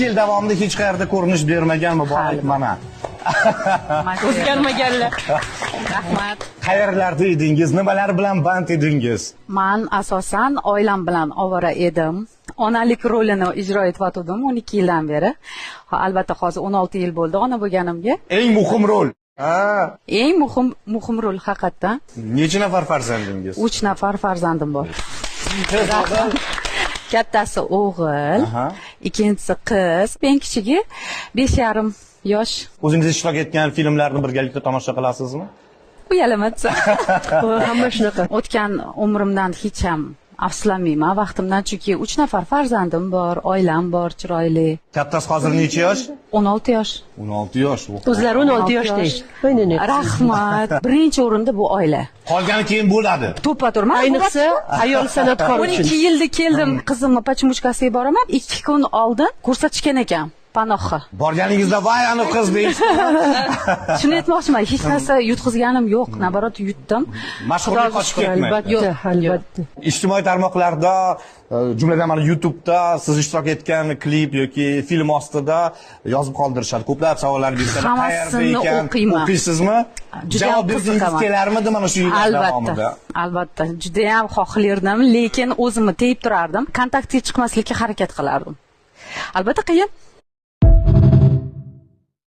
12 yil davomida hech qayerda ko'rinish bermagan muborak Hali. mana. O'zgarmaganlar. Rahmat. Qayerlarda edingiz? Nimalar bilan band edingiz? Man asosan oilam bilan ovora edim. Onalik rolini ijro etayotgandim 12 yildan beri. Ha, albatta hozir 16 yil bo'ldi ona bo'lganimga. Eng muhim rol. Ha, Eng muhim rol haqiqatdan. Necha nafar farzandingiz? 3 nafar farzandim bor. Kattasi o'g'il, ikkinchisi qiz, eng kichigi 5,5 yosh. O'zingiz ishtirok etgan filmlarni birgalikda tomosha qilasizmi? Uyalaman desam. Hamma shunaqa. O'tgan umrimdan hech ham afsuslanmayman, vaqtimdan, chunki 3 nafar farzandim bor, oilam bor, chiroyli. Kattasi hozir necha yosh? 16 yosh. 16 yosh. O'zlari 16 yoshda. Rahmat. Birinchi o'rinda bu oila. Qolgani keyin bo'ladi. To'ppa turman. Ayniqsa ayol san'atkor uchun. 12 yilda keldim, qizimni почемучка siga boraman. 2 kun oldin ko'rsatishgan ekan panohni. Borganingizda voy ani qiz deyishdi. Shuni aytmoqchiman, hech narsa yutqizganim yo'q, наоборот yutdim. Mashhurlik Xudoga qochib shukur. ketmaydi. Albatta, albatta. Ijtimoiy tarmoqlarda, jumladan mana YouTube'da siz ishtirok etgan klip yoki film ostida yozib qoldirishadi. Ko'plab savollar berishadi. Qayerda Hammasini ekan? o'qiyman. O'qiysizmi? Judayam Javob bergingiz qiziqaman. kelarmidi mana shu yillar Albatta, davomida? albatta. Juda ham xohlardim, lekin o'zimni teyib turardim. Kontaktga chiqmaslikka harakat qilardim. Albatta qiyin.